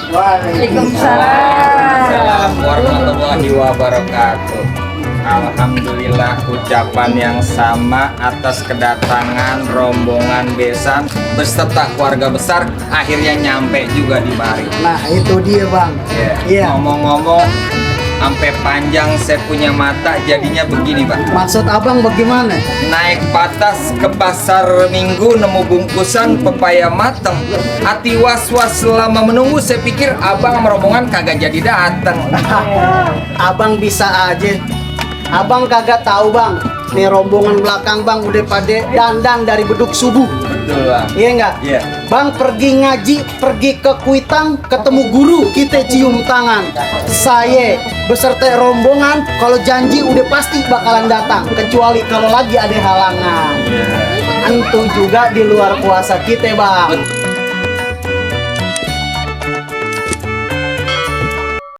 Waalaikumsalam warahmatullahi wabarakatuh. Alhamdulillah, ucapan yang sama atas kedatangan rombongan besan beserta keluarga besar akhirnya nyampe juga di mari. Nah itu dia bang. Iya. Ngomong-ngomong, sampai panjang saya punya mata jadinya begini Pak. Maksud abang bagaimana? Naik patas ke pasar minggu nemu bungkusan pepaya mateng. Hati was-was selama menunggu, saya pikir abang sama rombongan kagak jadi datang. Abang bisa aja. Abang kagak tahu bang. Nih rombongan belakang bang udah pada dandan dari beduk subuh. Betul Bang. Iya nggak? Iya. Bang pergi ngaji, pergi ke Kuitang, ketemu guru, kita cium tangan. Saya beserta rombongan, kalau janji udah pasti bakalan datang, kecuali kalau lagi ada halangan. Iya. Tentu juga di luar kuasa kita bang.